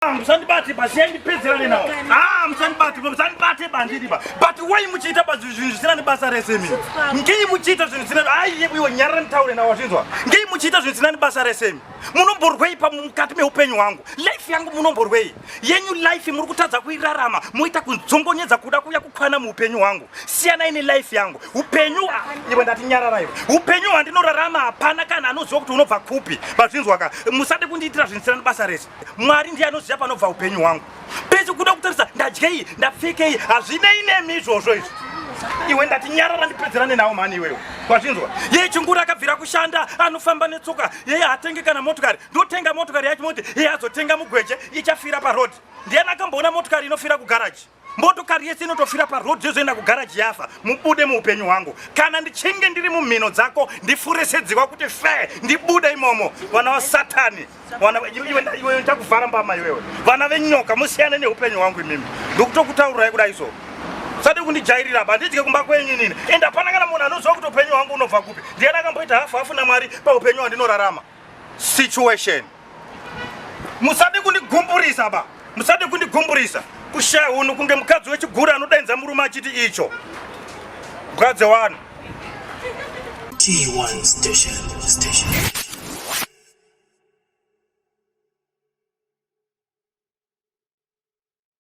Ah, musandibate ba siyai ndipedzerane nawo. Ah, musandibate, musandibate bandiri ba. But why muchiita ba zvinhu zvisina nebasa rese imi? Ngei muchiita zvinhu zvisina ai iwe nyarara nditaure nawo wazvinzwa. Ngei muchiita zvinhu zvisina nebasa rese imi? Munomborwei pa mukati meupenyu hwangu? Life yangu munomborwei? Yenyu life muri kutadza kuirarama, moita kunzongonyedza kuda kuuya kukwana muupenyu hwangu. Siyanai nelife yangu. Upenyu ah, iwe ndati nyarara iwe. Upenyu hwandinorarama hapana kana anoziva kuti unobva kupi. Vazvinzwa ka? Musade kundiitira zvinhu zvisina nebasa rese. Mwari ndiye anoziva panobva upenyu hwangu. Pese kuda kutarisa ndadyei, ndapfekei, hazvinei nemi izvozvo izvi. Iwe ndati nyarara ndipedzerane nawo mhani iwewe. Wazvinzwa? Yeye chinguri akabvira kushanda anofamba netsoka, yeye hatenge kana motokari. Ndotenga motokari yacho moti yeye azotenga mugweje ichafira paroad. Ndiani akamboona motokari inofira kugaraji? Motokari yese inotofira paroad yozoenda kugaraji yafa. Mubude muupenyu hwangu. Kana ndichinge ndiri mumhino dzako ndifure sedziwa kuti fe ndibude imomo. Vana vasatani. Vana iwe iwe ndichakuvhara mbama iwewe. Vana venyoka musiyane neupenyu hwangu imimi. Ndokutokutaurirai kudai so. Usade kundijairira ba ndidye kumba kwenyu inini. Ende hapana kana munhu anoziva kuti upenyu hwangu unobva kupi. Ndiani akamboita hafu hafu naMwari paupenyu hwandinorarama. Situation. Musade kundigumburisa ba. Musade kundigumburisa. Kushaya hunhu kunge mukadzi wechigure anodainza murume achiti icho. Mukadzi wani. T1 Station. Station.